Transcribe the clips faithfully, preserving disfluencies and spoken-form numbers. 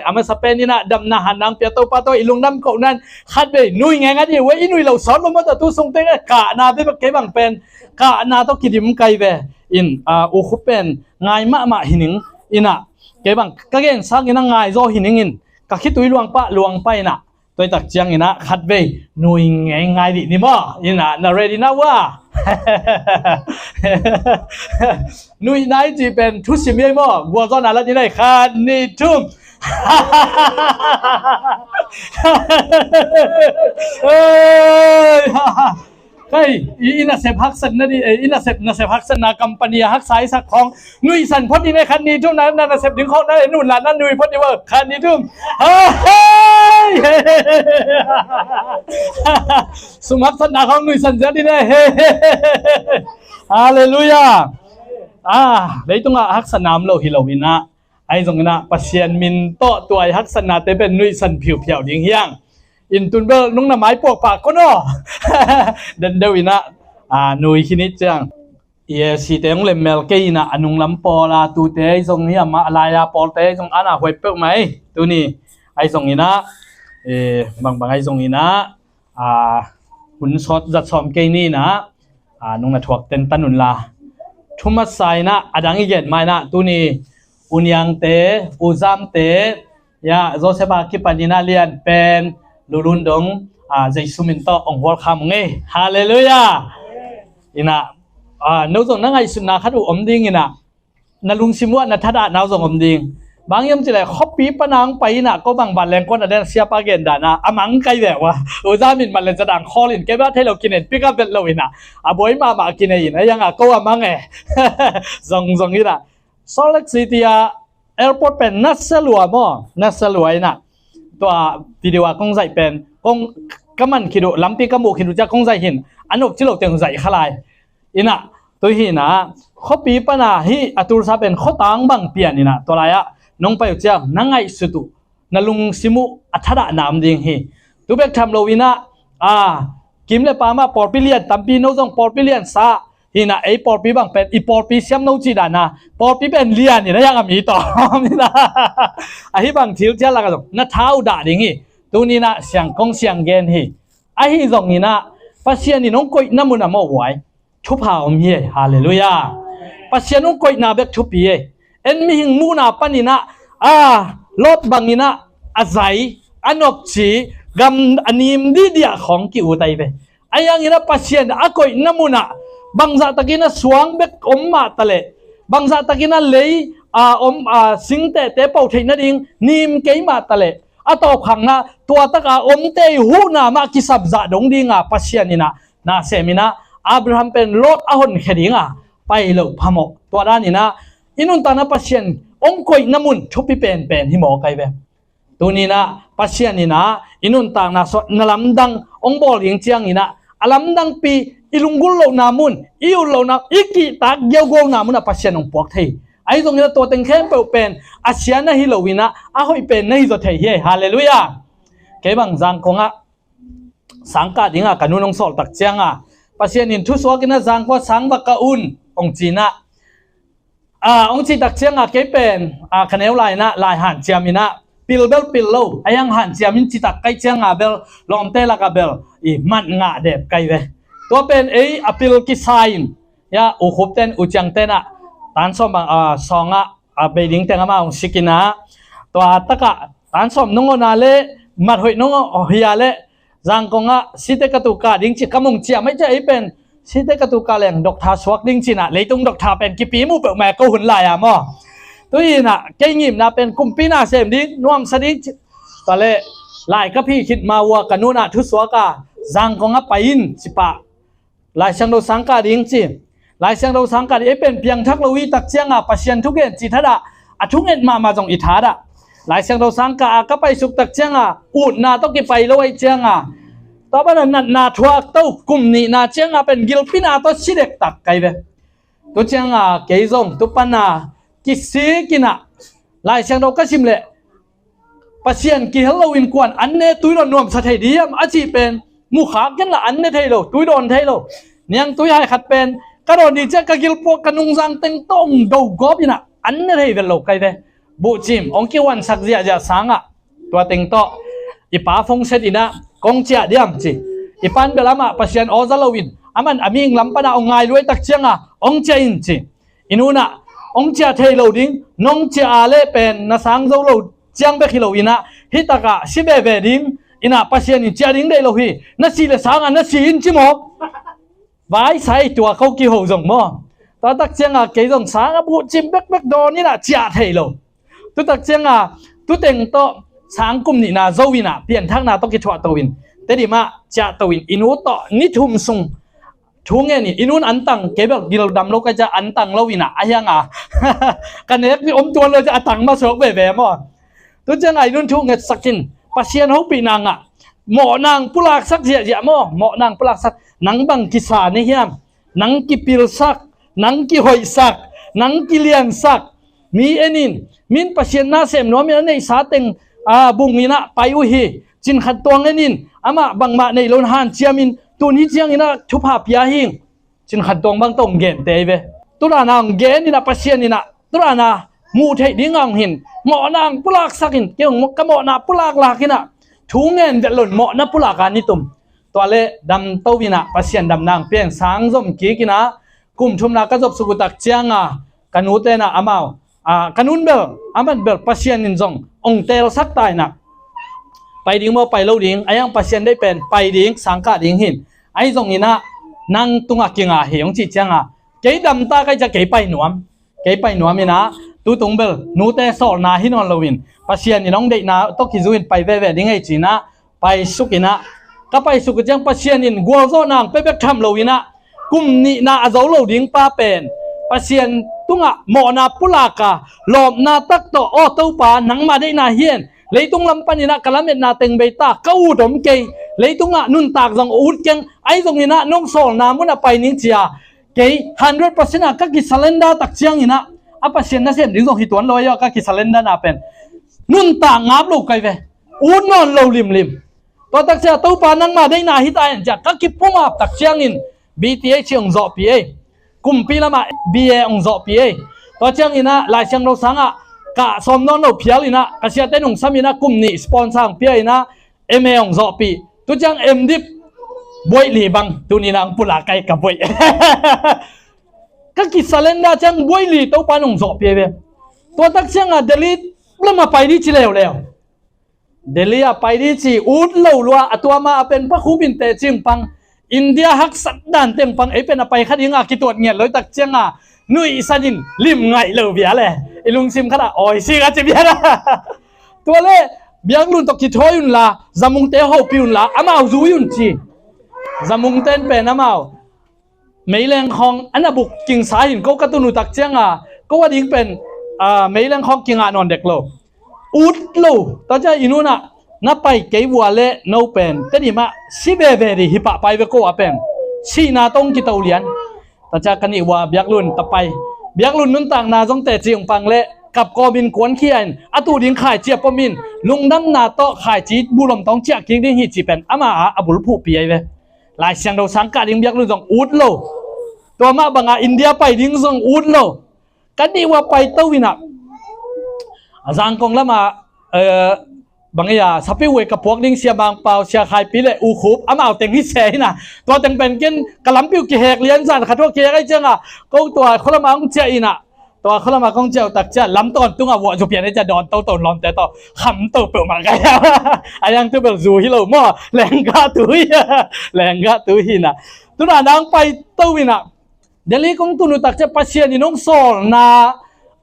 A masa pen in ah damna hanna hong pia Topa tawh i lungdam kohna in khatvei nui ngeingai dih ve. I nui lo sawt lo maw, tawh tu sung teng ah kahna bek kei bang pen kahna tawh kidim kai ve. In ah, U Khup pen ngai mahmah hi ning in ah, kei bang ka gen sangin ah ngai zaw hi ning in ka khitui luang pah luang pah in ah, tua i tak ciangin ah khatvei nui ngeingai dih ni maw. In ah, na ready na uh a? Nuihna i cih pen thusim hi ei maw? Gualzawhna la ni ei. Khat, nih, thum. Hei, i, i nasep haksatna dih, eh, i nasep, nasep haksatna company a haksa i sak khawng nuihsan phot dih ei. Khat, nih, thum. Na, na nasep ding khawng na en un la, na nui phot dih ve. Khat, nih, thum. Hei! Sum haksatna khawng nuihsan ziau dih ei. Halleluiah. Ah, leitungah haksatna om lo hi lo in ah, ahi zongin ah Pasian min tawh tua i haksatnate pen nuihsan phiuphiau ding hi hang. In tun bel nong na maipuak pah kei un aw. Den deuh in ah, ah, nui khin ni ciang. I A C te hong lemmel kei in ah, a nunglam pawl a tute ahi zong hi, amah a lai a pawlte ahi zong, an a huai peuhmah ei. Tuni ahi zongin ah, eh, bangbang ahi zongin ah, ah, hun sawt zat sawm kei ni in ah, ah, nong na thuak tentan un la. Thu masa in ah, a dang i gen ma in ah, tuni U Niangte, U Zamte, ya, Joseph a kipan in ah lian pen Lulun dong, ah, Jesu min tawh hong hual kha mong ei. Halleluiah. In ah, ah, no zong na ngaihsutna khat uh om ding in ah, na lungsim uh ah na thadah nau zong om ding. Bang hiam cih leh khuapi pan a hong pai in ah, ko bang vanleng kuan a den siapa gen dan a, a mang kai ve ua. U Zam in vanleng zadang khawl in, kei bel thei lo kinen, pick up vet lo in ah, a buai mahmah kinei in, a yang a ko a mang e. Zong zong in ah, Salt Lake City a airport pen nasa lua maw, nasa lua in ah, tua video a kong zaih pen, kong ka man khit uh, lampi ka muh khit uh ciang kong zaih hi in, a nop ci lo teng zaih kha lai. In ah, tu hi in ah, khuapi pan a hih a Tulsa pen khuatang bang pian in ah, tua lai ah nong pai uh ciang na ngaihsut uh, na lungsim uh a thadah nam ding hi. Tu bek tham lo in ah, ah, Kim le Pa mah pawlpi lian tampi, no zong pawlpi lian sa hi in ah, ei pawlpi bang pen i pawlpi siam no cih dan a, pawlpi pen lian in ah, yang a mi tawm in ah, ahi bang thil ciat lak ah zong na tha uh dah ding hi. Tuni in ah siang kong siang gen hi. Ahi zongin ah, Pasian in hong koihna mun ah maw, huai thupha om hi ei. Halleluiah. Pasian hong koihna bek thupi ei. En mihing muhna pan in ah, a, Lot bang in ah, a zai, a nopci, gam a nim dihdiah khawng ki-ut ahi ve. Ahi hangin ah Pasian a koihna mun ah, bangzah takin ah suang bek om mah ta leh, bangzah takin ah lei, a, om, a, singtehte pau theih nading nim kei mah ta leh, a tawpkhakna, tua tak a omte i huhna mah kisapzah dong ding a, Pasian in ah na sem in ah, Abraham pen Lot a honkhia ding a pai loh phamawh. Tua dan in ah, i nuntakna Pasian hong koihna mun thupi penpen hi mawk ahi ve. Tuni in ah, Pasian in ah i nuntakna sung ah na lamdang hong bawl ding ciangin ah, a lamdangpi, i lunggulh lohna mun, i ut lohna, i kihtak giauguauna mun ah Pasian hong puak thei. Ahi zongin ah tua teng khempeuh pen a sia na hi lo in ah, a hoih pen na hi zaw thei hi ei. Halleluiah. Kei bang Zangkong ah sangkah ding a ka nu'n hong sawl tak ciang a, Pasian in thusuak in ah, Zangkong ah sang va kah un, hong ci in ah, a, hong cih tak ciang a, kei pen, a, ka neu lai in ah, lai hanciam in ah, pil bel pil lo, a, yang hanciam in ci tak ka hih ciang a bel, lawmte lak ah bel i mat ngah dep ka hi ve. Tua pen ei a pil kisa in, ya, U Khup ten, U Ciang ten ah, tan sawm bang, a, sawng ah, a, bei ding teng amah hong sik in ah, tua tak ah tan sawm nong on a leh, mat hoih nong on hi a leh, Zangkong ah site ka tuh kah ding ci, ka mong ciam ahih ciang, ei pen site ka tuh kah leng doctor suak ding ci in ah, leitung doctor pen kipia mu peuhmah ko hun lai ah maw. Tu in ah kei ngimna pen kumpi na sem ding, nuamsa ding ci. Tua leh lai ka phih khit ma uh a, ka nu'n ah thusuak a, Zangkong ah pai in ci pah. Lai Siangtho sang kah ding ci. Lai Siangtho sang kah ding, ei pen piangthak lo i tak ciang a, Pasian thugen cih thadah, a thunget mahmah zong i thadah. Lai Siangtho sang kah a ka paisuk tak ciang a, utna tawh kipai lo ahih ciang a, tua pan a natna thuak to, kum nihna ciang a pen gilpina tawh si dektak ka hi ve. Tu ciang a kei zong tu pan a kisik in ah, Lai Siangtho ka sim leh, Pasian kihel lo in kua'n an ne, tuidawn nuamsa thei diam a cih pen mukhak ken la an ne thei lo, tuidawn thei lo. Niangtui hai khat pen ka dawn ding ciang ka gilpuak, ka nungzang teng tawh hong do gawp in ah, an ne thei vet lo ka hi ve. buhcim hong kihuansak ziahziah sangah, tua teng tawh i pa phone set inah, kong ciah diam ci. I pan bel amah Pasian aw za loin, aman a mihing lam panah hong ngai luai tak cianga hong ciah in ci. I nu inah hong ciah thei lo ding, nong ciah a leh pen na sang zo lo ciang bek hi lo inah, hih takah si veve ding inah Pasian in ciah ding deih lo hi. Na sih le sangah na si in ci maw? Vai sai tua ko kiho zong maw? Tua tak cianga kei zong sang a buhcim bekbek dawn inah ciah thei lo. Tu tak cianga tu teng tawh sang kum nihna zo inah pianthakna tawh kithuah to in, Tedim ah ciah to in, i nu tawh ni thum sung thu ngen in, i nun an tang, kei bel gil dam lo ka ciah an tang lo inah, a hianga ka nek ni om tuan lo ciah a tang masuak veve maw? Tu cianga i nun thu ngetsak in, Pasian hopihna ngah, mawhnang pulaksak ziahziah maw? Mawhnang pulaksak, nang bang kisa ni hiam? Nang kipilsak, nang kihoihsak, nang kiliansak. Mi en in, min Pasian nasem nuam in a neihsa teng a bung inah pai uh hi. Cin Khan Tuang en in, amah bangmah nei lo in hanciam in, tuni ciang inah thupha pia hi. Cin Khan Tuang bang tawh hong gente hi ve. Tulana hong gen inah Pasian inah tulana muh theih dingah hong hin, mawhna hong pulaksak in, kei hong ka mawhna pulaklak inah thu ngen vet lo in mawhna pulak a ni tum. Tua leh damto inah Pasian damna hong pia in sang zom kik inah kum thumna ka zopsuk uh tak cianga ka nu tenah amau, a, ka nun bel, aman bel Pasian in zong hong teelsak ta inah, pai ding maw pai lo ding, a hiang Pasian deih pen pai ding, sangkah ding hin. Ahi zong inah nang tungah kinga hi hong cih cianga kei damta ka hih ciah kei pai nuam. Kei pai nuam inah, tutung bel nute sawlna hi nawn loin Pasian in hong deihna tawh kizu in pai veve ding ei ci inah, paisuk inah, ka paisuk uh ciang Pasian in gualzawhna hong pia bek tham lo inah, kum nihna a zo lo ding pa pen Pasian tungah mawhna pulak a, lawpna tak tawh, aw Topa, nangmah deihna hi hen, leitung lam pan inah ka lametna teng bei ta, ka ut om kei, leitungah nuntak zong ut keng, ahi zong inah nong sawlna munah pai ning ci a, kei hundred percent a ka kisurrender tak ciang inah, a Pasian nasem ding zong hi tuan lo ahi a, ka kisurrender na pen nuntak ngap lo kai ve. Ut nawn lo limlim. Tua tak ciah Topa nangmah deihna hi ta hen ciah ka kipumap tak ciangin B Th hong zawhpih ei. Kumpi lamah B A hong zawhpih ei. Tua ciang inah Lai Siangtho sangah ka sawm nawn lo phial inah ka siate nungsam inah kum nih sponsor hong pia inah M A hong zawhpih. Tu ciang M Div buaih li bang tuni inah hong pulak kai ka buaih. Ka kisurrender ciang buaih li Topa in hong zawhpih ei ve. Tua tak ciangah Delhi lamah pai dih ci leuleu. Delhi ah pai dih ci ut lo lua, a tua ma a pen Pa Khup in teci hong pang, India haksat dan teng pang, ei pen a pai kha ding a kituat ngiat lo tak cianga nuihsan in lim ngaih lo bia le, i lungsim khat ah awi sik a ci bia la. Tua le Biaklun tawh kithawi unla, Zamungte hopih unla, amau zui un ci. Zamungte in pen amau meileng khawng a na buk kingsa hin, ko ka tun uh tak cianga ko a ding pen, ah, meileng khawng kingah nawn dek lo. Ut lo, tua ciang i nu inah na pai kei vua le no pen Tedim ah si veve dih hi pah pai ve ko a pen. Sihna tawh hong kito lian. Tua ciang ka nih vua Biaklun ta pai. Biaklun nuntakna zong teci hong pang le kap kawmin kuankhia in a tuh ding khaici a pom in lungdamna tawh khaici buhlom tawh hong ciah kik ding hi ci pen ama ah a bulphuhpi ahi ve. Lai Siangtho sang kah ding Biaklun zong ut lo. Tua mah banga India pai ding zong ut lo. Ka nih uh a paito inah a Zangkong lamah, eh, bang ei a sapiuwe ka puak ding Sia Mangpau, Sia Khaipi le U Khup amau teng hi se inah, tua teng pen ken ka lampi uh kihek lian, zan khat uh a kihek ahi cianga ko tua khualamah hong ciah inah, tua khualamah kong ciah uh tak ciah lam tawntung ah vuah zu pian ahi ciah dawn toto lawmte tawh kham to peuhmah ka hi a. A hiang tu bel zu hi lo maw, lenggah tu hi. Lenggah tu hi inah, tuna nang paito inah Delhi kong tun uh tak ciah Pasian in hong sawlna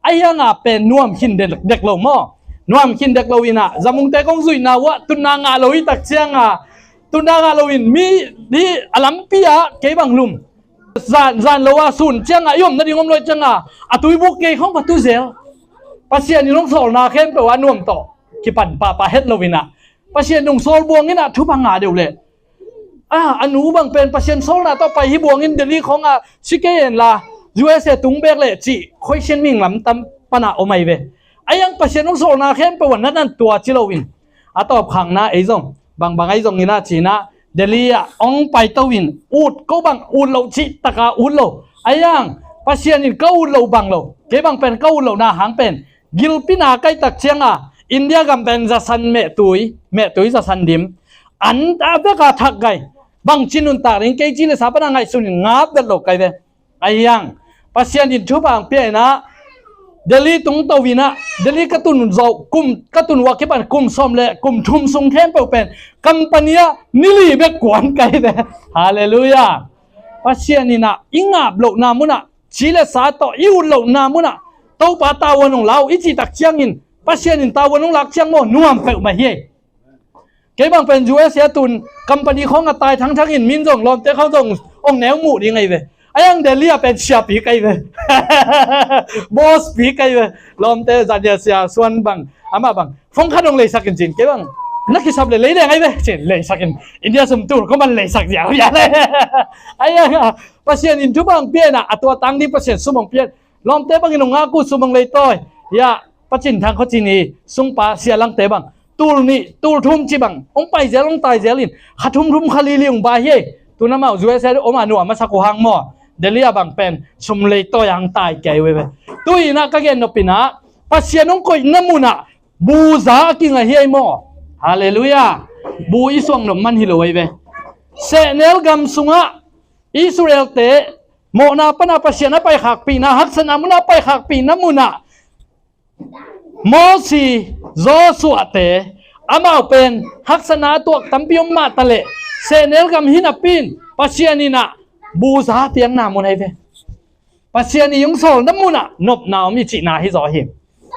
a hianga pen nuam khin dek, dek lo maw? Nuam khin dek lo inah Zamungte kong zuihna uh ah tunna ngah lo hi tak cianga tunna ngah lo in mi di a lampi ah kei bang lum. Zan, zan lo a sun cianga i om nading om lo hi cianga a tuibuk kei khong va tu zel. Pasian in hong sawlna khempeuh a nuam tawh kipan pahpah het lo inah Pasian in hong sawl buang inah thupha ngah deuh leh, a, a nu bang pen Pasian sawlna tawh pai hi buangin Delhi khawngah si kei en la U S A tung bek leh cih khoisian mihing lam tam panah om ahi ve. A hiang Pasian hong sawlna khempeuh a natnan tua ci loin a tawpkhakna ei zong bangbang ahi zong inah ci inah Delhi ah hong paito in ut ko bang ut loh cih taka ut lo. A hiang Pasian in ka ut loh bang lo, kei bang pen ka ut lohna hang pen Gilpi na kai tak cianga India gam pen zasan mehtui, mehtui zasan dim. An a veka thak kai. Bangci nuntak ding kei ci le sa pana ngaihsun in ngap vet lo kai ve. Ahi hang Pasian in thupha pia inah Delhi tung to inah Delhi ka tun zawh kum, ka tun uh a kipan kum sawm le kum thum sung khempeuh pen company ah ni li bek kuan kai ve. Halleluiah. Pasian inah i ngap lohna munah ci le sa tawh i ut lohna munah Topa tavuan hong la uh i cih tak ciangin Pasian in tavuan hong lak ciang maw nuam peuhmah hi. Kei bang pen U S A tun company khawng a tai thangthang in min zong lawmte khawng zong hong neu muh ding ahi ve. Ahi hang Delhi ah pen siapi kai ve. Boss pi kai ve. Lawmte zania sia suan bang amah bang phone khat hong leisak in cin kei bang na kisap le lei leng ahi ve cin leisak in India sum tul ko man leisak ziau ya le. Ahi hang Pasian in thupha hong pia inah a tua tang ding Pasian sum hong pia. Lawmte bangin hong ngak uh sum hong leitawi. Ya Pacin Thang khuacin i sungpa sia langte bang tul nih tul thum ci bang hong pai zel hong tai zel in kha thum thum kha li li hong bai hi. Tun amau U S A om a nuam a sak uh hang maw Delhi ah bang pen sum leitawi a hong tai kei uh hi ve. Tu inah ka gen nop inah Pasian hong koihna munah bu za a kingah hi ei maw. Halleluiah. Bu i suang nop man hi lo ei ve. Sehnel gam sungah Israelte mawhna pana Pasian a paikhakpihna haksatna munah a paikhakpihna munah Mosi, Joshua te amau pen haksatna a tuak tampi om mah taleh sehnel gam hi napi in Pasian inah bu za piakna mun ahi ve. Pasian i hong sawlna munah nopna om i cihna hi zaw hi.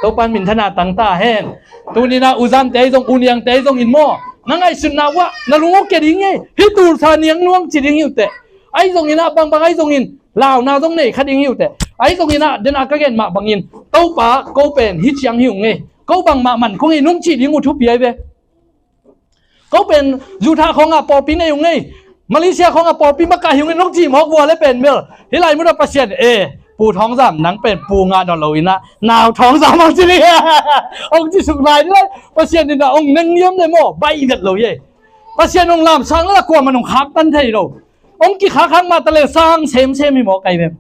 Topan minthana tangta hen. Tuninah uzamte ahi zong uniangte ahi zongin maw na ngaihsutna uh ah na lung uh kia ding hi. Hih tulsa niang nuang ci ding hi uh teh. Ahi zonginah bangbang ahi zongin launa zong nei kha ding hi uh teh. Ahi zonginah dena ka gen mah bangin Topa ko pen hi ciang hi uh ngei. Ko bangmah man ko ngei nung cih ding uh thupi ahi ve. Ko pen Judah khawngah pawlpi nei uh ngei. Malaysia khawngah pawlpi maka hi uh ngei nung cih mawk vua le pen mel. Hih lai munah Pasian e pu thawngzam nang pen pu ngah nawn lo inah nau thawngzam hong ci ding. Hong ci suk lai ding lai Pasian inah hong neng niam le maw bai vet lo hi. Pasian hong lamsang la kuaman hong khaktan thei lo. Hong kikhakhak mah taleh sang semsem hi maw kai vem.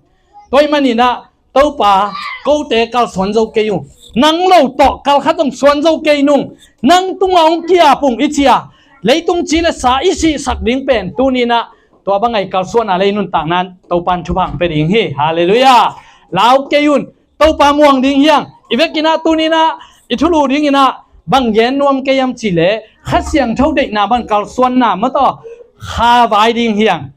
Tua ih maninah Topa kote kalsuan zo kei uh. Nang lo tawh kalkhat hong suan zo kei nung nang tungah hong kiap ung i cia. Leitung ci le sa i sihsak ding pen tuninah tua bangai kalsuan a lei nuntaknan Topan thupha hong pia ding hi. Halleluiah. Lau kei un. Topa muang ding hiang i vekinah tuninah i thulu dinginah bang gen nuam kei am cih leh Kha Siangtho deihna bang kalsuanna mataw kha vai ding hiang.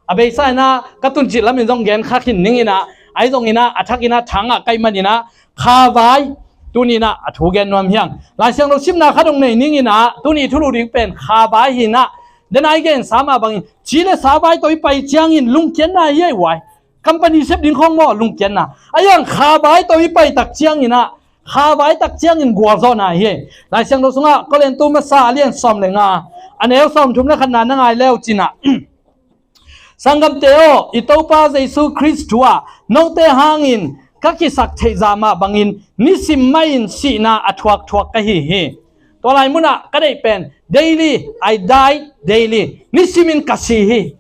A beisa inah ka tuncih lamin zong gen kha khin ninginah ahi zonginah a thakinah thangah kaih maninah kha vai tuninah a thu gen nuam hiang. Lai Siangtho simna kha dong nei ninginah tuni i thulu ding pen kha vai hinah dena i gensa mah bangin ci le sa vai tawh i pai ciangin lungkiatna hi ei uai. Company sep ding khawng maw lungkiatna. A iang kha vai tawh i pai tak cianginah kha vai tak ciangin gualzawhna hi. Lai Siangtho sungah Korintu masa a lian sawm le nga a neu sawm thum le khatna na ngai leu cinah Sanggamte aw, i Topa Jesu Khrist thu ah note hangin ka kisak theih zah mah bangin nisim mahin sihna a thuakthuak ka hi hi. Tua lai munah ka deih pen daily, I die daily. Nisimin ka si hi.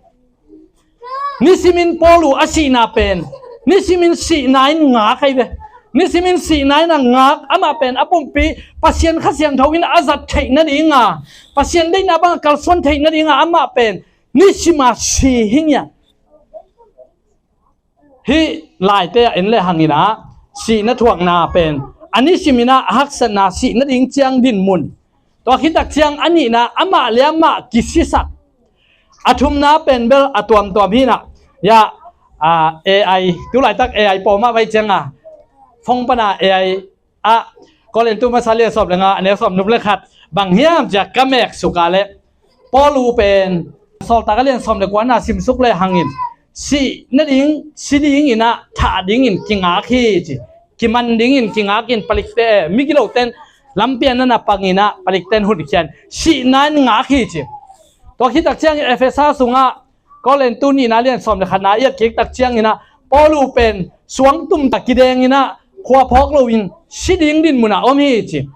Nisimin Paulu a sihna pen nisimin sihna in ngak ahi ve. Nisimin sihna in a ngak amah pen a pumpi Pasian Kha Siangtho in a zat theih nadinga Pasian deihna bangah kalsuan theih nadinga amah pen nisima si hi ngiat. Hih laite ah en le hanginah sihna thuakna pen a nisiminah a haksatna sih nading ciang dinmun. Tua khitak ciang a nihna amah le amah kisisak. A thumna pen bel a tuamtuam hinah ya A I tulaitak A I pawmah vai cianga fong pana A I ah Korintu masa lian sawm le nga a neu sawm num le khat bang hiam cia ka mek suka le Paulu pen Sawltak a lian sawm le kuana simsuk le hangin sih nading si dinginah thah dingin kingak hi ci. Kiman dingin kingakin palikte migiloten lampian nana panginah palikten hunkhian sihna in ngak hi ci. Tua khitak ciangin Efesa sungah Korintu nihna lian sawm le khatna i et kik tak cianginah Paulu pen suangtum tak kidenginah khua phawk loin si ding dinmunah om hi ci.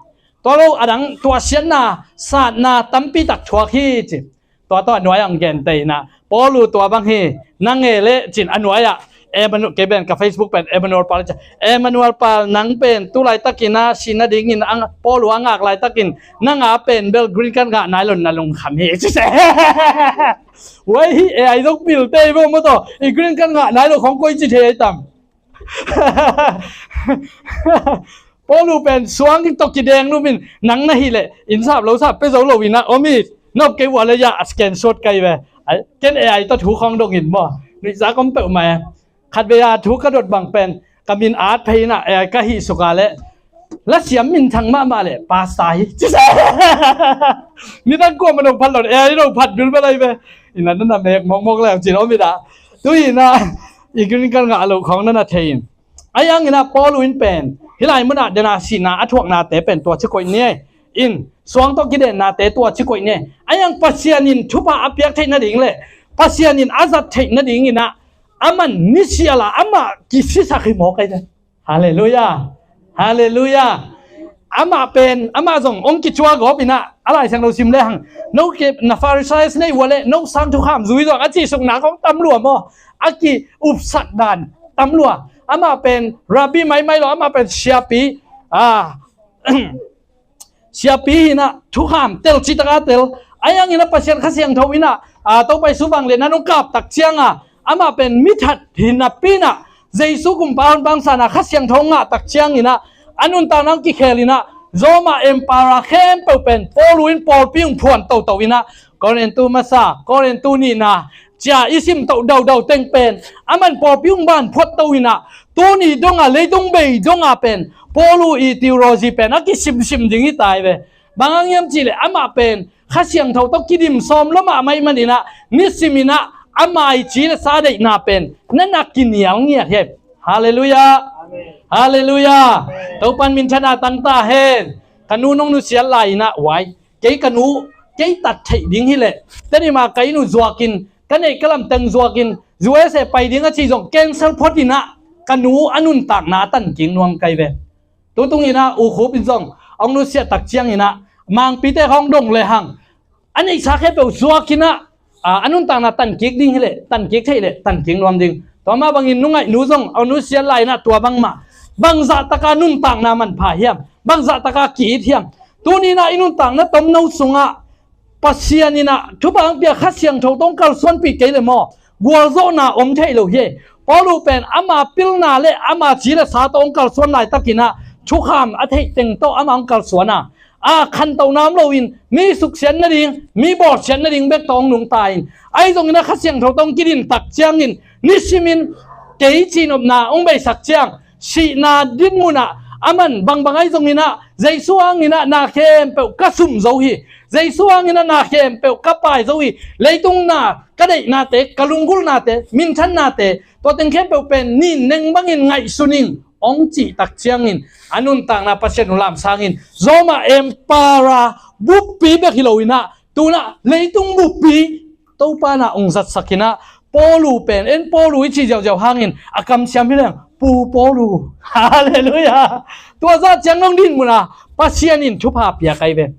Tua lo adang tuahsiatna satna tampi tak thuak hi ci. Tua tawh a nuai-ah hong genteh inah Paulu tua bang hi. Na nge leh cin a nuai-ah Emmanuel, kei pen ka Facebook pen Emmanuel Pal ci. Emmanuel Pal, nang pen tu laitakin ah si nadingin ang Paul uh a ngak laitakin nang a pen bel green card ngah nai lo na lungkham hi ci se. Wai hi e ai dok pil te bo mo to i green card ngah nai lo khong koi ci thei ai tam. Paul uh pen suang tawh kideng lumin nang na hi leh inn sap lo sap pe zo lo ina om hi. Nop kei ua le ya a scan shot kai ve. Ai, ken e ai tawh thu khong dongin maw. Nuihza kom peuh mai. Khat vei a thu ka dot bang pen ka min at phei ina e ai ka hih suk a le la siam min thang mahmah le pasta hi. Ci se. Ni tang kua ma dong phat lo e ai lo phat bil ba lai ve. Ina na na mek mok mok le cin om ina. Tu ina i green card ngah lo khong na na thei in. Ai ang ina Paul uh in pen hilai mun ah dena sihna a thuaknate pen tua ci koih ni. In suang tawh kidennate tua ci koih ni. Ai ang Pasian in thupha a piak theih nading le Pasian in a zat theih nading ina a man nisial a amah kisisak hi mawk ai ve. Halleluiah. Halleluiah. Amah pen amah zong ong kicuak gawp ina a Lai Siangtho sim le hang no ke na Pharisee nei ua le no sang thukham zui zong a cih sukna kong tam lua maw. A ki upsak dan tam lua. Amah pen rabbi maimai lo, amah pen siapi. Ah, siapi hi ina thukham tel citaka tel. Ai ang ina Pasian Kha Siangtho ina a Topa Jesu vangliatna nong kap tak cianga amah pen mithat hi napi ina Jesu kumpa hon bangsa na Kha Siangtho ngah tak ciang ina a nuntakna kikhel ina Roma Empire khempeuh pen Paul uh in pawlpi ung phuan toto ina Korintu masa, Korintu nihna cia i sim toh daudau teng pen a man pawlpi ung ban phuat to ina tuni donga leitung bei donga pen Paul uh i theology pen a kisimsim ding hi tai ve. Bang hang hiam cihleh amah pen Kha Siangtho tawh kidim sawm lo mahmah ih man ina nisim ina a maici le sa deihna pen na na kinial ngiat hi. Halleluiah. Halleluiah. Topan minthanna tangta hen. Ka nu nong nusiat lai ina uai kei ka nu kei tat theih ding hileh tenima ka inn uh zuakin ka neih ka lamteng zuakin U S A pai ding a ci zong cancel phot ina ka nu a nuntakna a tankik nuam kai ve. Tutung ina ukhup in zong ong nusiat tak ciang ina mangpite khong dong le hang a neihsa khempeuh zuak ina a nuntakna tankik ding hileh tankik theih leh tankik nuam ding. Tua mah bangin nungaih nu zong ong nusiat lai ina tua bangmah bangzah taka nuntakna manpha hiam? Bangzah taka ki-it hiam? Tuni ina i nuntakna tomno sungah Pasian ina thupha ang pia Kha Siangtho tawh kalsuanpih kei le maw gualzawhna om thei lo hi. Paul uh pen ama pilna le ama ci le sa tawh kalsuan laitak ina thukham a theih teng tawh ama ang kalsuan a a khantohna om loin mi suksiat nading mi bawlsiat nading bek tawh nungta in ahi zongin a Kha Siangtho tawh kidin tak ciangin nisimin kei cihnopna ong beisak ciang sihna dinmun ah a man bangbang ahi zongin a Jesu hangin a na khempeuh ka sum zo hi. Jesu hangin a na khempeuh ka pai zo hi. Leitung na ka deihnate ka lunggulhnate minthannate tua teng khempeuh pen nin neng bangin ngaihsun ing ong cih tak ciangin a nuntakna Pasian uh lamsangin Roma Empire buppi bek hi lo ina tuna leitung buppi Topa na ong zatsak ina Paul uh pen en Paul uh i ci ziauziau hangin a kamsiam hi leng Pu Paul uh. Halleluiah. Tua zah ciang nong dinmun a Pasian in thupha pia kai ve.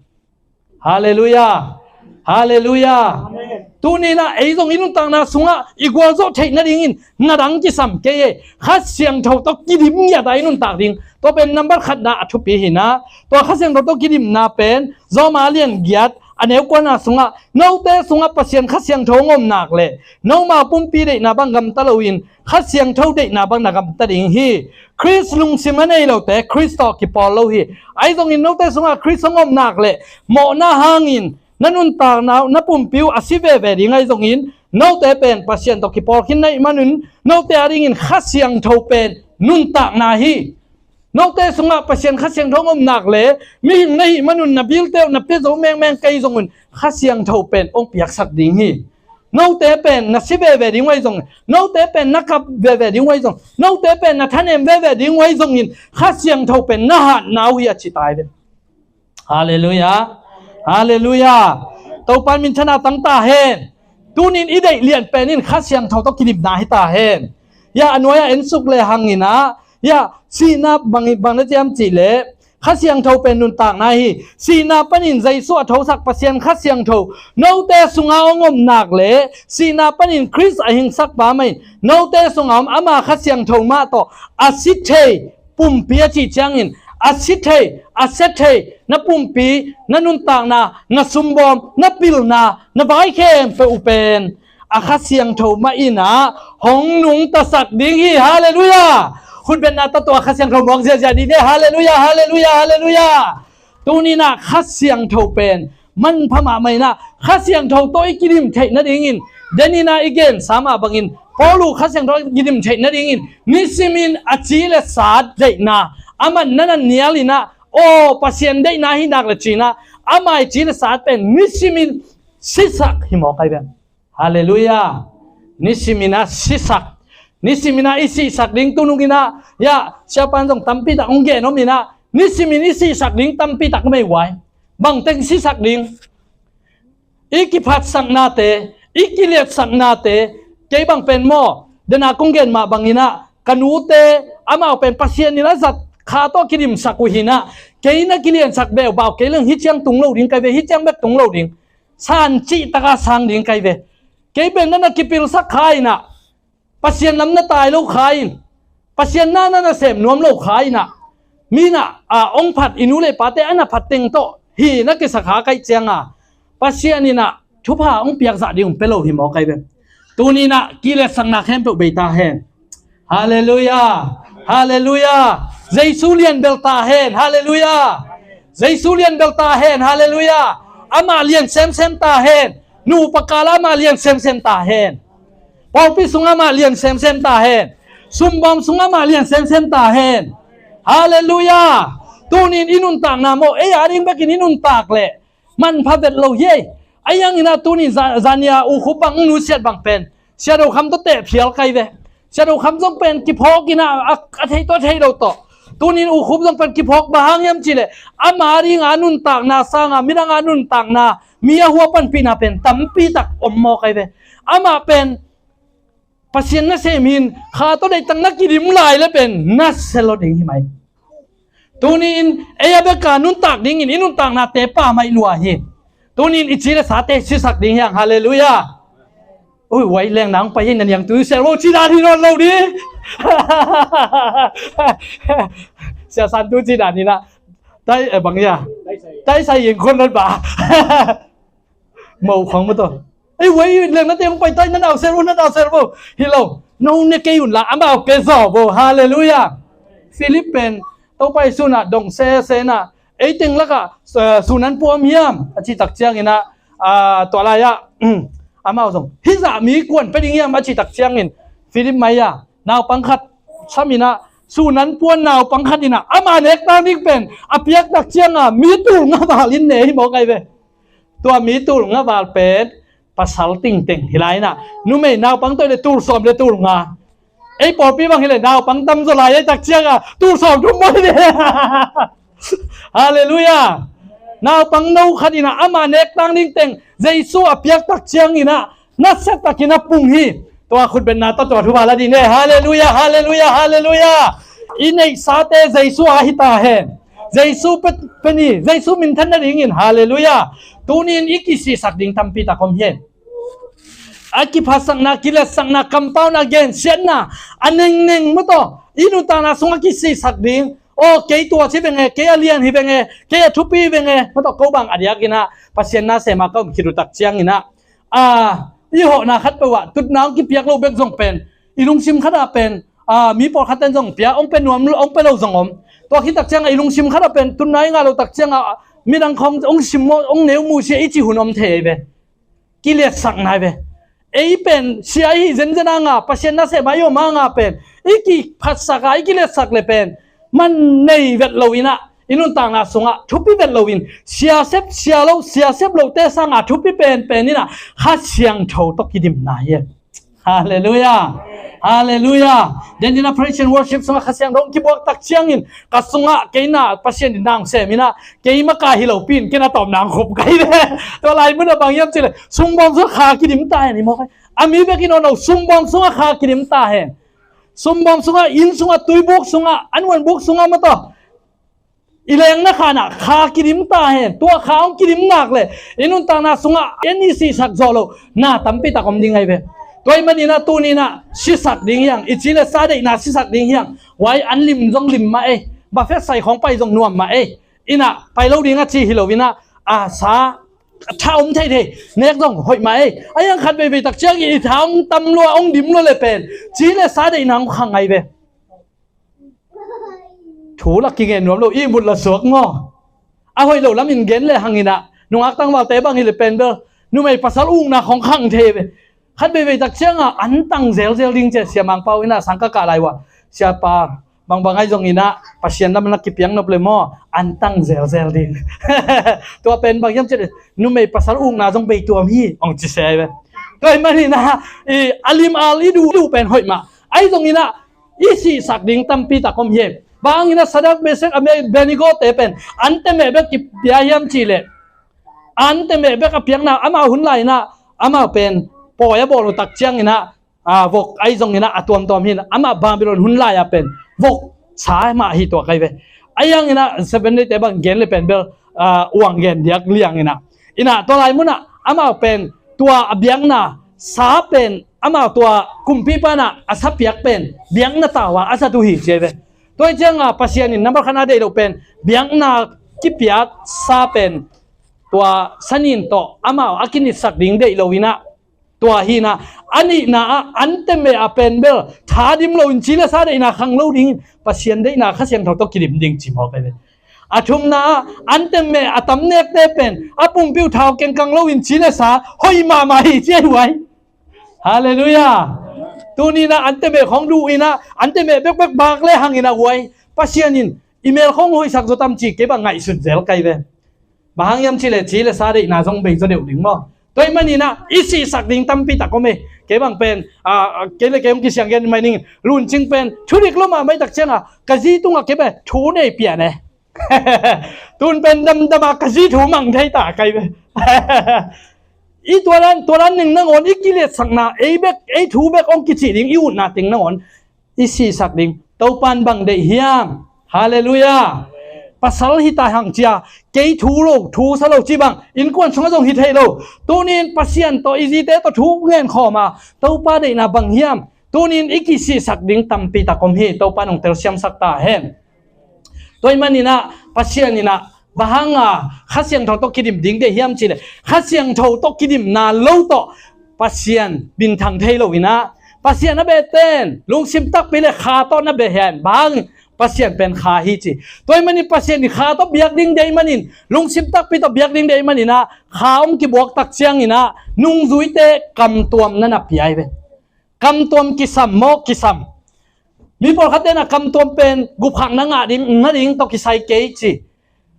Halleluiah. Halleluiah. Tuni ina ei zong i nuntakna sungah i gualzawh theih nadingin na dang kisam kei e. Kha Siangtho tawh kidim ngiat a i nuntak ding tua pen nambat khatna a thupi hi ina tua Kha Siangtho tawh kidimna pen Roma lian giat a neu kuana sungah note sungah Pasian Kha Siangtho ong om nak le noma pumpi deihna bang gamta loin Kha Siangtho deihna bang na gamta ding hi. Khrist lungsim a nei lote Khrist tawh kipawl lo hi. Ahi zongin note sungah Khrist hong om nak le mawhna hangin na nuntakna uh na pumpi uh a si veve ding ahi zongin note pen Pasian tawh kipawl khin na ih manun note a dingin Kha Siangtho pen nuntakna hi. Note sungah Pasian Kha Siangtho hong om nak le mihing na hih manun na bilte uh na pia zo mengmeng kei zongun Kha Siangtho pen hong piaksak ding hi. Note pen na si veve ding uh ahi zong note pen na kap veve ding uh ahi zong note pen na thanem veve ding uh ahi zongin Kha Siangtho pen na hatna uh hi a ci tai ve. Halleluiah. Halleluiah. Topan minthanna tangta hen. Tunin i deih lian pen in Kha Siangtho tawh kidimna hi ta hen. Ya a nuai a ensuk le hangin a ya sihna bang bang na ciam cih le Kha Siangtho pen nuntakna hi. Sihna panin Jesu a thosak Pasian Kha Siangtho note sunga hong om nak le sihna panin Khrist a hingsak pa mah in note sunga om ama Kha Siangtho mah tawh a si thei pumpi a cih ciangin a si thei, a sia thei na pumpi, na nuntakna, na sumbawm, na pilna, na vai khempeuh uh pen a Kha Siangtho mah in ah hong nungtasak ding hi. Halleluiah. Khutbetna tawh tua Kha Siangtho muak ziahziah dih ni. Halleluiah, halleluiah, halleluiah. Tuni in ah Kha Siangtho pen manpha mahmah in ah Kha Siangtho tawh i kidim theih nadingin, den in ah i gensa mah bangin Paul uh Kha Siangtho tawh i kidim theih nadingin nisimin a ci le sa deihna, a man na na nial in ah, aw, Pasian deihna hi nak le ci in ah, ama i ci le sa pen nisimin sisak hi mawk ai ve. Halleluiah. Nisimin ah sisak, nisimin ah i sihsak ding, tunung in ah, ya, siapa in zong tampi tak hong gen om in ah, nisimin i sihsak ding tampi tak mei uai. Bangteng sisak ding? I kiphatsaknate, i kiliatsaknate, kei bang pen maw, den a kong gen mah bangin ah ka nute, amau pen Pasian in a zat Kha tawh kidimsak uh hi in ah, kei na kiliansak beubau kei leng hih ciang tung lo ding kai ve, hih ciang bek tung lo ding. San cih taka sang ding kai ve. Kei pen na na kipilsak Kha in ah, Pasian lam na tai lo Kha in, Pasian na na na sem nuam lo Kha in ah, mi in ah, a, hong phat i nu le pate a na phat teng tawh hi na kisa Kha kaih cianga Pasian in ah thupha hong piak zah ding hong pia lo hi mawk ai ve. Tuni in ah kiliatsakna khempeuh bei ta hen. Halleluiah. Halleluiah. Jesu lian bel ta hen. Halleluiah. Jesu lian bel ta hen. Halleluiah. Amah lian semsem ta hen. Nupa kala amah lian semsem ta hen. Pawlpi sungah amah lian semsem ta hen. Sumbawm sungah amah lian semsem ta hen. Halleluiah. Tunin i nuntakna maw, ei a ding bekin i nuntak leh manpha vet lo hi ei. A iang in ah tunin za-, zania U Khup bang, nusiat bang pen Sia Do Kham tawh teh phial kai ve. Sia Do Kham zong pen kiphawk in ah, a, a thei tawh a thei lo tawh. Tunin U Khup zong pen kiphawk, bang hang hiam cih leh ama ding a nuntakna sanga midang a nuntakna, mi a hua panpihna pen tampi tak om mawk ai ve. Amah pen Pasian nasem hi in, Kha tawh deihtak na kidim lai le pen na sia lo ding hi mai. Tuni in ei a bek a nuntak dingin i nuntaknate pammaih lua hi. Tuni in i ci le sate sisak ding hi hang. Halleluiah. Ui, uai leng nang pai hi, na niangtu sial vo ci dan hi nawn lo ding. Sia Santu ci dan hi in ah, tai, eh, bang ia, tai sai in khon lot ba. Mo khong ma tawh. Ei, uai leng nate hong pai tai, na nau sial vo, na nau sial vo. Hi lo, nong ne kei un la, amau pia zaw vo. Halleluiah. Philip pen Topa Jesu in ah dong sese in ah, ei teng lakah, eh, sun an pua om hiam a cih tak ciangin ah, ah, tua lai-ah, amau zong, hih zah mi kuan pia ding hiam a cih tak ciangin, Philip mai-ah naupang khat sam in ah, sun an pua naupang khat in ah ama nek tang ding pen a piak tak cianga mi tul nga val in ne hi mawk ai ve. Tua mi tul nga val pen pasal tingteng hi lai in ah, numei naupang tawh le tul sawm le tul nga. Ei pawlpi bang hi leh naupang tam zaw lai, ei tak cianga tul sawm thum maw hi leh. Halleluiah. Naupang no khat in ah ama nek tang ding teng Jesu a piak tak ciangin ah nasia takin a pung hi. Tua khutbetna tawh tua thupha la dih ne. Halleluiah, halleluiah, halleluiah. I neihsate Jesu a hi ta hen. Jesu pe, pe ni, Jesu minthan nadingin. Halleluiah. Tunin i kisihsak ding tampi tak om hi. A kiphatsakna, kiliatsakna, kampauna, gensiatna, a nengneng ma tawh i nuntakna sungah kisihsak ding. Aw, kei tua ci veng e, kei a lian hi veng e, kei a thupi hi veng e ma tawh, ko bang a diakin ah Pasian nasem a ka om khit uh tak ciangin ah, a, i hawhna khat peuh ah tutna hong kipiak lo bek zong pen, i lungsim khat ah pen, a, mi pawlkhat ten zong pia, hong pia nuam, hong pia lo zong om. Tua khit tak ciangah i lungsim khat ah pen tutna i ngah lo tak ciangah midang khawng hong sim maw, hong neu muhsia i cih hun om thei ve. Kiliatsak nai ve. Ei pen sia i hi zenzen a nga, Pasian nasem a i om a nga pen i kiphatsak a, i kiliatsak le pen man nei vet lo in ah, i nuntakna sungah thupi vet lo in, sia sep sia lo, sia sep lote sanga thupi penpen in ah Kha Siangtho tawh kidimna hi. Halleluiah. Halleluiah. Den in ah praise and worship sungah Kha Siangtho kibuak tak ciangin ka sungah kei na Pasian in nang sem in ah, kei maka hi lopi in kei na tawm nang khop kai le. Tua lai mun ah bang hiam cih leh, sumbawm sungah Kha kidim ta hen hi mawk ai. A mi bek in aw no, sumbawm sungah Kha kidim ta hen. Sumbawm sungah, inn sungah, tuibuk sungah, annuanbuk sungah ma tawh, I lengna khanah kha kidim ta hen. Tua kha hong kidim nak le i nuntakna sungah en i sihsak zawh loh na tampi tak om ding ahi ve. Tua ahih maninah tuninah sisak ding hiang, i ci le sa deihna sisak ding hiang. Huai an lim zong lim mah ei, buffet sai khawng pai zong nuam mah ei. Inah pai lo ding a ci hi loinah a sa tha om theithei nek zong hoih mah ei. A hiang khat veivei tak ciang i tha hong tam lua hong dim lua le pen ci le sa deihna hong khang ahi ve. Thu la kingen nuam lo, ihmut la suak maw? A hoih lo lamin gen le hanginah nungak tangvalte bang hi le pen bel numei pasal ukna khong khang thei ve. Khat veivei tak cianga an tang zelzel ding cia Sia Mangpau inah sang ka kah lai uh a, Siapa, bangbang ahi zonginah Pasian lam na kipiang nop le maw, an tang zelzel ding. Tua pen bang hiam cia le numei pasal ukna zong bei tuam hi hong ci se ahi ve. Tua ahih maninah i a lim al i duh, i duh pen hoih mah ahi zonginah i sihsak ding tampi tak om hi. Bang inah Sadrak, Mesak, Abednego te pen an temeh bek kipia hiam cih leh an temeh bek a piakna amau hun lai inah amau pen pawi a bawl uh tak cianginah a vok ahi zonginah a tuamtuam hi inah amah Babylon hun lai-a pen vok sa mah hi tuak ahi ve. A hianginah Seven Day te bang gen le pen bel a uang gen diak lianginah inah tua lai munah amau pen tua a biakna sa pen amau tua kumpipa inah a sapiak pen biakna tau a a zat uh hi ci ahi ve. Tua hi cianga Pasian in nambat khatna deih loh pen biakna kipiak sa pen tua sanin tawh amau a kinitsak ding deih loinah tua hinah a nihna ah an temeh a pen bel tha dim loin ci le sa deihna khang lo dingin Pasian deihna Kha Siangtho tawh kidim ding ci mawk ahi ve. A thumna ah an temeh a tam nekte pen a pumpi uh tha kengkang loin ci le sa hoih mahmah hi ci ahi huai. Halleluiah. Tuninah an temeh khong duh inah an temeh bekbek bak le hanginah huai Pasian in i mel khong hoihsak zaw tam ci kei bang ngaihsut zel kai ve. Bang hang hiam cih leh ci le sa deihna zong bei zaw deuh ding maw? Tua ahih maninah i sihsak ding tampi tak om e. Kei bang pen a kei le kei hong kisiang gen mai ning, Luncing pen thudik lo mahmah tak cianga ka zi tungah kei bang thu nei pian e. Tun pen damdama ka zi thu mang thei ta kai ve. I tualan tualan ning nangawn i kiletsakna ei bek ei thu bek hong kicih ding i utna teng nangawn i sihsak ding Topan bang deih hiam? Halleluiah. Pasal hi ta hang cia kei thu lo thu sa lo ci bang innkuan sungah zong hi thei lo. Tunin Pasian tawh i zite tawh thu ngen khawma Topa deihna bang hiam? Tunin i kisihsak ding tampi tak om hi. Topa nong telsiamsak ta hen. Tua ahih maninah Pasian inah bang hanga Kha Siangtho tawh kidim ding deih hiam cih leh Kha Siangtho tawh kidimna lo tawh Pasian minthang thei loinah Pasian a behten lungsim takpi le kha tawh na beh hen bang Pasian pen kha hi ci. Tua ahih manin Pasian in kha tawh biak ding deih manin lungsim takpi tawh biak ding deih maninah kha hong kibuak tak cianginah nungzuite kamtuam na na pia hi ve. Kamtuam kisam maw kisam? Mi pawlkhat tenah kamtuam pen gupkhiatna ngah ding nading tawh kisai kei ci.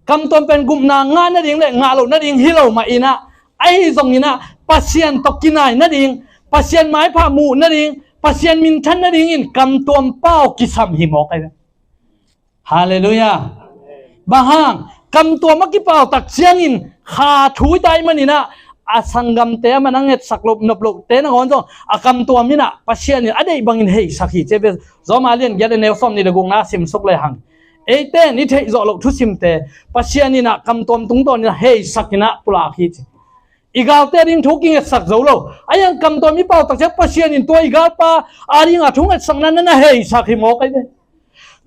Kamtuam pen gupna ngah nading le ngah loh nading hi lo mah inah ahi zonginah Pasian tawh kinai nading, Pasian maipha muh nading, Pasian minthan nadingin kamtuam pau kisam hi mawk ahi ve. Halleluiah. Bang hang kamtuam a kipau tak ciangin kha thu i tai maninah a sanggamte a man a ngetsak loh nop lohte nangawn zong a kamtuam inah Pasian in a deih bangin heisak hi ci ve. Rom a lian giat a neu sawm nih le gukna simsuk le hang eite in i theih zawh loh thusimte Pasian inah kamtuam tungtawn inah heisak inah pulak hi ci. I galte a ding thu kingetsak zo lo. A hiang kamtuam i pau tak ciang Pasian in tua i galpa a dinga thu ngetsakna na na heisak hi mawk ahi ve.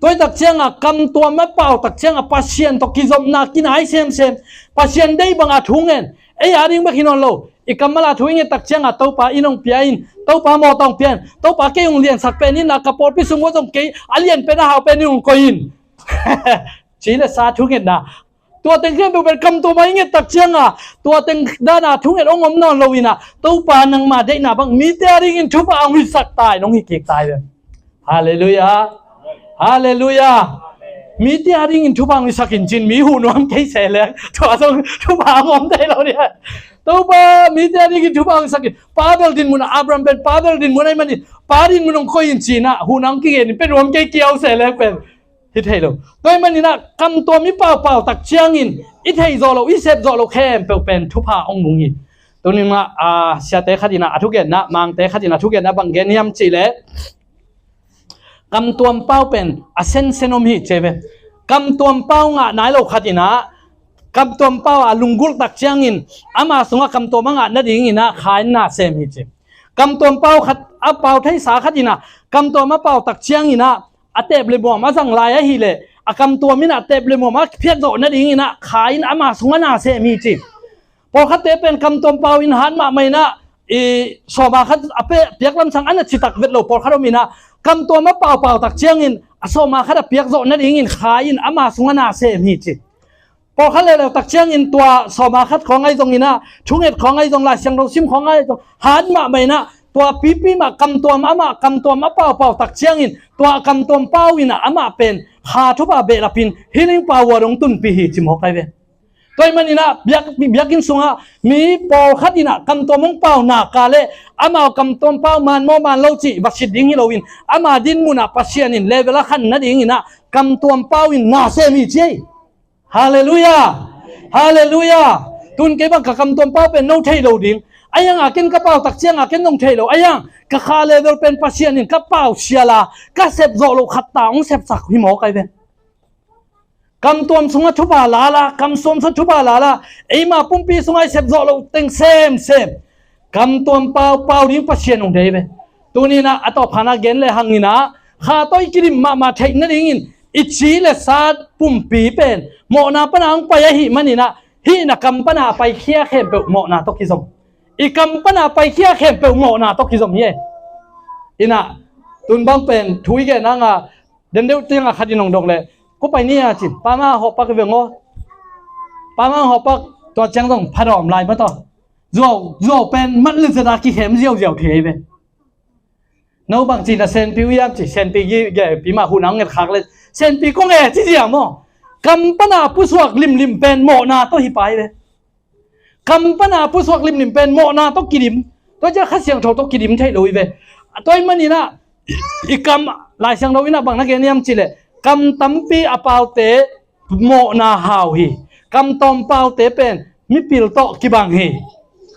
Tua i tak cianga kamtuam a pau tak cianga Pasian tawh kizopna kinai semsem, Pasian deih banga thu ngen. Ei a ding bek hi nawn lo. I kammal a thu i nget tak cianga Topa inn hong pia in, Topa mawtaw hong pia in, Topa kei hong liansak pen in, a ka pawlpi sung uh zong kei a lian pen a hau pen in hong koih in. Ci le sa thu ngetna tua teng khempeuh pen kamtuam a i nget tak cianga tua teng dana thunget hong om nawn lo inah Topa nangma deihna bang mite a dingin thupha hong hisak ta in hong hi kik ta hi ve. Halleluiah. Halleluiah. Mite a dingin thupha hong hisak in cin mi huh nuam kei se leng tua zong thupha hong om thei lo nia. Topa mite a dingin thupha hong hisak in pa bel din mun a Abraham pen pa bel din mun ahi manin pa din mun hong koih in cinah huhna hong kigen in pe nuam kei kiau se leng pen hi thei lo. Tua ahih maninah kamtuam i paupau tak ciangin i theih zawh loh i sep zawh loh khempeuh pen thupha hong nung hi. Tuninah a siate khat inah a thugenna, mangte khat inah a thugenna bang gen hiam cihleh kamtuam pau pen a sensen om hi ci ve. kamtuam pau ngah nai lo khat in ah, kamtuam pau a lunggulh tak ciangin ama sungah kamtuam a ngah nadingin ah kha in na sem hi ci. Kamtuam pau khat a pau theisa khat in ah kamtuam a pau tak ciangin ah a teep le muam a zang lai ahih leh a kamtuam in ah teep le muam a phiat zawh nadingin ah kha in ama sungah na sem hi ci. Pawlkhatte pen kamtuam pau in hat mahmah in ah, i sawma khat a pe-, piak lamsang a na citak vet lo pawlkhat om in ah, kamtuam a pau pau tak ciangin a sawma khat a piak zawh nadingin kha in ama sungah na sem hi ci. Pawlkhat leuleu tak ciangin tua sawma khat khawng ahi zongin ah, thunget khawng ahi zong, Lai Siangtho sim khawng ahi zong, hat mahmah in ah, tua pipi mah kamtuam amah, kamtuam a pau pau tak ciangin tua kamtuam pau in ah amah pen kha thupha behlap in healing power hong tunpih hi ci mawk ai ve. Tua ahih manin ah biak, biakinn sungah mi pawlkhat in ah kamtuam hong pau nak leh amau kamtuam pau man maw man lo cih va sit ding hi loin, ama dinmun ah Pasian in level a khan nadingin ah kamtuam pau in na sem hi ci ei. Halleluiah. Halleluiah. Tun kei bang ka kamtuam pau pen no thei lo ding. Ahi hang a ken ka pau tak ciang a ken nong thei lo. Ahi hang ka kha level pen Pasian in ka pau sial a, ka sep zawh loh khat ta hong sepsak hi mawk ai ve. Kamtuam sungah thupha lala, kamtuam sungah thupha lala, eima pumpi sungah i sep zawh loh teng semsem kamtuam pau, pau ding Pasian hong deih ve. Tuni in ah a tawpkhana gen le hangin ah kha tawh i kidim mahmah theih nadingin i ci le sa pumpi pen mawhna pana hong pai ahih manin ah hih na kam pana a paikhia khempeuh mawhna tawh kizom. I kam pana a paikhia khempeuh mawhna tawh kizom hi ei. In ah tun bang pen thu i gen hang a, den deuh tiang a khat in hong dong leh, ko pai ni a ci, pama hawhpak i veng aw. Pama hawhpak tua ciang zong phadawm lai mah tawh. Zuau, zuau pen mat le zet a kikhem ziauziau thei ve. No bang ci na senpi uh hiam ci, senpi gi, gi, pi mah hun a hong nget khak leh, senpi kong e ci ziam aw. Kam pana pusuak limlim pen mawhna tawh hi pai ve. Kam pana pusuak limlim pen mawhna tawh kidim. Tua ciang Kha Siangtho tawh kidim thei lo hi ve. Tua ahih manin ah i kam, Lai Siangtho in ah bang na gen hiam cih leh, kam tampi a paute mawhna hau hi. Kamtuam paute pen mipil tawh kibang hi.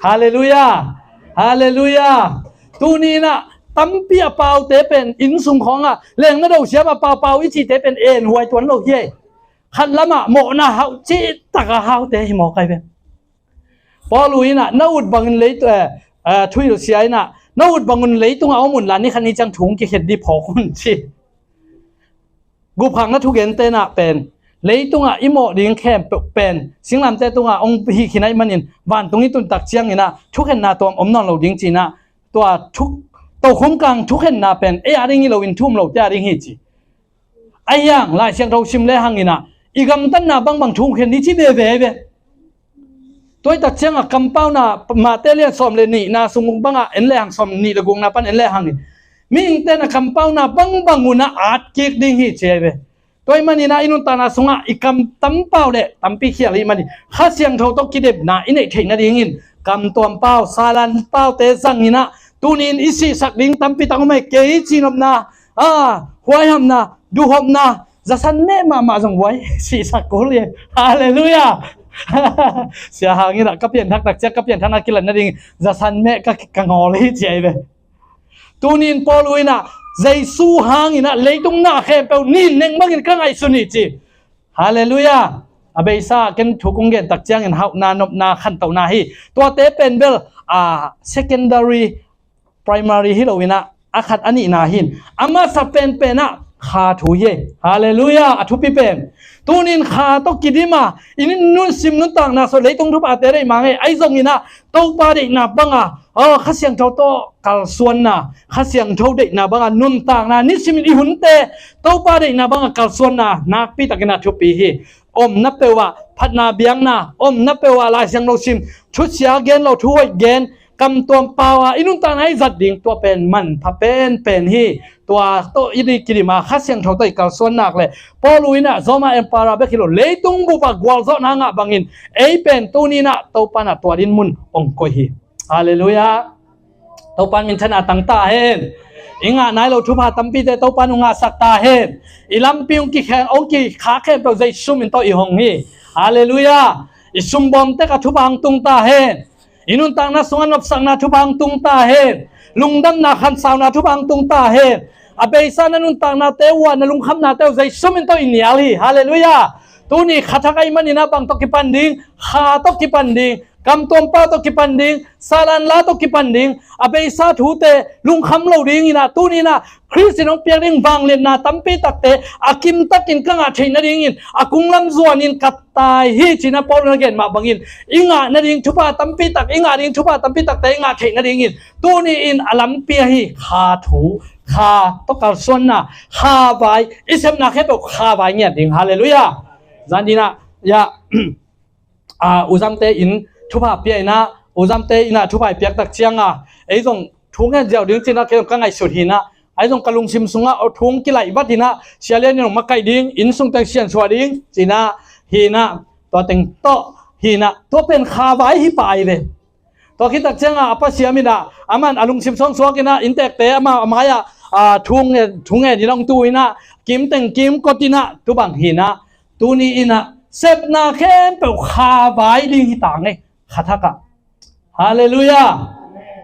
Halleluiah. Halleluiah. Tuni in ah tampi a paute pen innsung khawngah leng na do siam a pau pau i cihte pen en huai tuan lo hi ei. Khat lamah mawhna hauh cihtak a haute hi mawk ai ve. Paul uh in ah na ut bangin leitung, eh, eh, thuhilhsia in ah na ut bangun leitungah om unla ni khat ni ciang thu hong kikhen dih phawk un ci. Gupkhiatna thugente in ah pen leitungah i mawh ding khempeuh pen singlamteh tungah hong hih khin ahih manin vantung i tun tak ciangin ah thukhenna tuam om nawn lo ding ci in ah tua thu, tokhom kang thukhenna pen ei a ding hi loin thu um lote a ding hi ci. Ahi hang Lai Siangtho sim le hangin ah i gamtatna bangbang thu hong khen dih ci veve ve. Tua hi tak ciangah kampauna Matthai lian sawm le nihna sung bangah en le hang, sawm nih le gukna pan en le hangin mihingte in ah kampauna bangbang un ah at kik ding hi ci ai ve. Tua ahih manin ah i nuntakna sungah i kam tampau le tampi khial ahih manin Kha Siangtho tawh kidemna i neih theih nadingin kamtuam pau, salan paute zangin ah tuni in i sihsak ding tampi tak om hi. Kei cinopna, ah, huaihamna, duhhopna, zasan meh mahmah zong huai sihsak kul hi. Halleluiah. Sia hangin ah ka pianthak tak ciang ka pianthakna kilat nading zasan meh ka, ka ngawl hi ci ai ve. Tuni in Paul uh in ah Jesu hangin ah leitung na khempeuh nin neng bangin ka ngaihsun hi ci. Halleluiah. A beisa ken thu kong gen tak ciangin hauhna, nopna, khantohna hi. Tuate pen bel, ah, secondary, primary hi loin ah a khat a nihna hi in a masa penpen ah kha thu hi. Halleluiah. A thupi pen tuni in kha tawh kidim a i nunsim nuntakna sung leitung thuphate deih mah ngei ahi zongin ah Topa deihna banga, aw, Kha Siangtho tawh kalsuanna, Kha Siangtho deihna banga nuntakna, nisimin i hunte Topa deihna banga kalsuanna nakpi takin ah thupi hi. Omna peuh ah phatna biakna, omna peuh ah Lai Siangtho sim, thusia gen lo, thuhoih gen, kamtuam pau a i nuntakna i zat ding, tua pen manpha penpen hi. Tua tawh i kidim a Kha Siangtho tawh i kalsuan nak leh Paul uh in ah Roma Empire bek hi lo, leitung bup ah gualzawhna ngah bangin ei pen tuni in ah Topa in ah tua dinmun hong koih hi. Halleluiah. Topa in minthanna tang ta hen. I ngah nai lo thupha tampite Topa in hong ngahsak ta hen. I lampi hong kikheng, hong kikhak khempeuh Jesu min tawh i hong hi. Halleluiah. I sumbawm tek ah thupha hong tung ta hen. I nuntakna sungah nopsakna thupha hong tung ta hen. Lungdamna khansauna thupha hong tung ta hen. A beisa na nuntaknate uh ah na lungkhamnate uh Jesu min tawh i nial hi. Halleluiah. Tuni kha thak ahih manin ah bang tawh kipan ding? Kha tawh kipan ding. Kamtuam pau tawh kipan ding. Salan la tawh kipan ding. A beisa thute lungkham lo dingin ah tuni in ah Khrist in hong piak ding vangliatna tampi takte a kimtakin ka ngah theih nadingin a kunglam zuanin ka tai hi, ci-in ah Paul in a gen mah bangin i ngah nading thupha tampi tak, i ngah ding thupha tampi takte i ngah theih nadingin tuni in a lampi ahi kha thu, kha tawh kalsuanna, kha vai, i sepna khempeuh kha vai ngiat ding. Halleluiah. Zan ding ah, ya, a, uzamte in thupha pia in ah, uzamte in ah thupha i piak tak ciang a, ei zong thu ngen ziau ding ci-in ah kei zong ka ngaihsut hi in ah, ei zong ka lungsim sungah thu hong kilaih vat in ah, Sia Lian in hong makaih ding, inn sung teng siansuah ding ci-in ah, hi in ah, tua teng tawh hi in ah, tua pen kha vai hi pah ahi ve. Tua khit tak ciang a, a pasiam in ah, aman a lungsim sung suak in ah, inntekte ama, a mai-ah, a, thu ngen, thu ngen in ah hong tu in ah, kim teng kim kot in ah, tu bang hi in ah, tuni in ah sepna khempeuh kha vai ding hi ta ngei, kha thak ah. Halleluiah.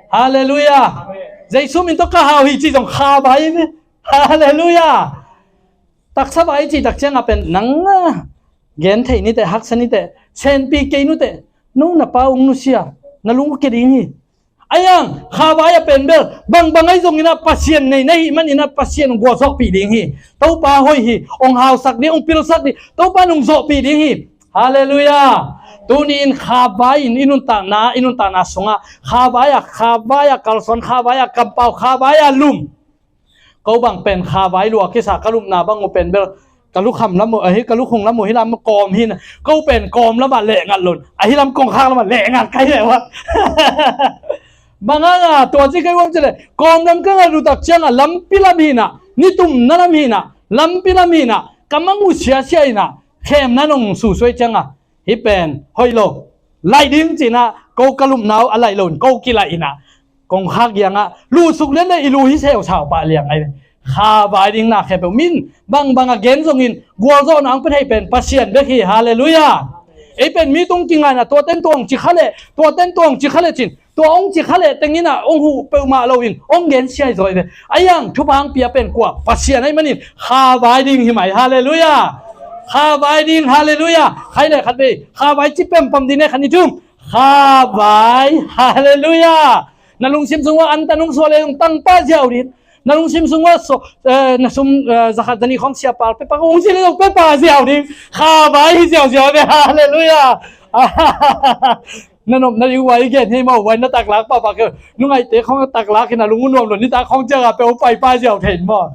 Halleluiah. Jesu min tawh ka hau hi ci zong kha vai ve. Halleluiah. Taksa vai ci tak ciang a pen nang, a, gen thei ni teh, haksa ni teh, senpi kei nu teh, no na pa ung nusia, na lung kia ding hi. Ahi zongin kha vai a pen bel bangbang ahi zongin ah Pasian nei na hih manin ah Pasian hong gualzawhpih ding hi. Topa hoih hi, hong hausak ding, hong pilsak ding, Topa in hong zawhpih ding hi. Halleluiah. Tuni in kha vai in i nuntakna, i nuntakna sungah kha vai a, kha vai a kalsuan, kha vai a kampau, kha vai a lum. Ko bang pen kha vai lua kisa ka lupna bang uh pen bel ka lukham lam uh, ahi, ka lukhung lam uh hi lam kawm hi in ah, ko pen kawm lamah lehngat lo in, ahi lam kongkhak lamah lehngat ka hi leh uh ah. Bang hang a tua ci ka hi uh hiam cih leh, kawm lam ka ngat uh tak ciang a lampi lam hi in ah, nitumna lam hi in ah, lampi lam hi in ah, ka mang uh siasia hi in ah, khemna nong susuai ciang a, hih pen hoih lo, laih ding ci-in ah ko ka lupna uh a laih lo in ko kilaih in ah, kongkhak kiangah luhsuk lian le i lu hi seusau pah liang ahi. Kha vai ding na khempeuh min bangbang a gen zongin gualzawhna hong pia thei pen Pasian bek hi. Halleluiah. Ei pen mi tung kingah in ah tua ten tua hong ci kha leh, tua ten tua hong ci kha leh ci-in, tua hong ci kha leh teng in ah hong huh peuhmah lo in hong gen siai zaw hi ve. Ahi zongin thupha hong pia pen kua? Pasian ahih manin kha vai ding hi mai. Halleluiah. Kha vai ding. Halleluiah. Khat le khat vei kha vai ci pempam ding ne, khat, nih, thum. Kha vai. Halleluiah. Na lungsim sung uah an tan hong suah le zong tang pah ziau ding. Na lungsim sung uah so, eh, na sum, eh, za khat za nih khawng sia pah pia pah hong ci le zong pia pah ziau ding. Kha vai hi ziauziau ve. Halleluiah. Na nopna ding vai gen hi maw, vai na taklak pahpah kei. Nungaihte khawng taklak hi in ah lung uh nuam lo, nitak khawng ciang a pia uh pai pah ziau thei maw.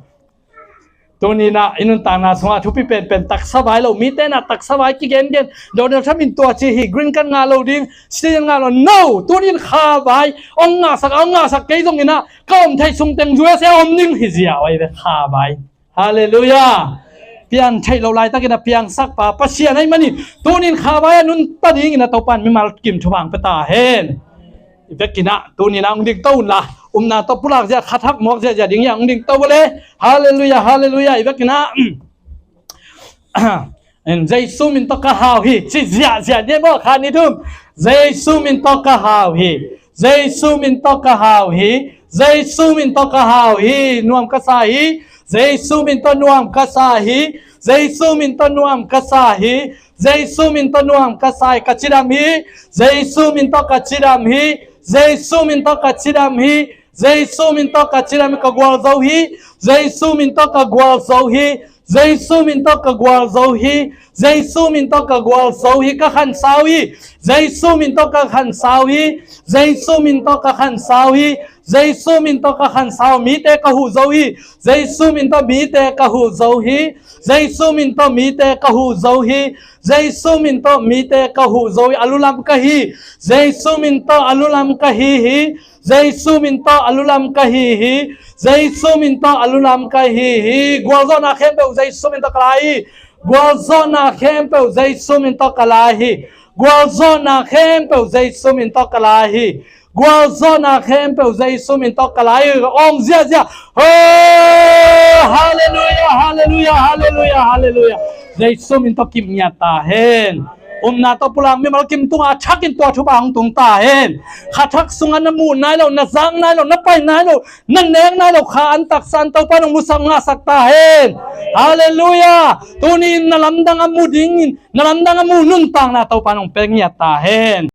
Tuni in ah i nuntakna sungah thupi penpen taksa vai lo, mite in ah taksa vai kigengen. Donald Trump in tua ci hi, green card ngah lo ding, citizen ngah lo. No, tuni in kha vai hong ngahsak, hong ngahsak kei zongin ah ka om theih sung teng U S A om ding hi ziau ahi ve, kha vai. Halleluiah. Piang theih loh laitakin a piangsak pa Pasian ahih manin tuni in kha vai a nunta dingin a Topa in mimal kim thupha hong pia ta hen. I vekin ah tuni in ah hong dingto unla, upna tawh pulak zia, kha thak muak ziahziah ding hi a, hong dingto uh le. Halleluiah, halleluiah. I vekin ah, Jesu min tawh ka hau hi ci ziahziah ni maw, khat, nih, thum. Jesu min tawh ka hau hi. Jesu min tawh ka hau hi. Jesu min tawh ka hau hi. Nuam ka sa hi. Jesu min tawh nuam ka sa hi. Jesu min tawh nuam ka sa hi. Jesu min tawh nuam ka sa hi. Ka cidam hi. Jesu min tawh ka cidam hi. Jesu min tawh ka cidam hi. Jesu min tawh ka cidam hi. Ka gualzo hi. Jesu min tawh ka gualzo hi. Jesu min tawh ka gualzo hi. Jesu min tawh ka gualzo hi. Ka khansau hi. Jesu min tawh ka khansau hi. Jesu min tawh ka khansau hi. Jesu min tawh ka khansau, mite ka huh zo hi. Jesu min tawh mite ka huh zo hi. Jesu min tawh mite ka huh zo hi. Jesu min tawh mite ka huh zo hi. A lulam ka hi. Jesu min tawh a lulam ka hi hi. Jesu min tawh a lulam ka hi hi. Jesu min tawh a lulam ka hi hi. Gualzawhna khempeuh Jesu min tawh ka la hi. Gualzawhna khempeuh Jesu min tawh ka la hi. Gualzawhna khempeuh Jesu min tawh ka la hi. Gualzawhna khempeuh Jesu min tawh ka la hi. Ong ziahziah. Ho! Halleluiah, halleluiah, halleluiah, halleluiah. Jesu min tawh kim ngiat ta hen. Omna tawh pulak mimal kim tungah a thakin tua thupha hong tung ta hen. Kha thak sungah na muh nai lo, na zak nai lo, na pai nai lo, na nek nai lo kha an taksa in Topa nong musak ngahsak ta hen. Halleluiah. Tuni in na lamdang a mu dingin, na lamdang a mu nuntakna Topa nong pek ngiat ta hen.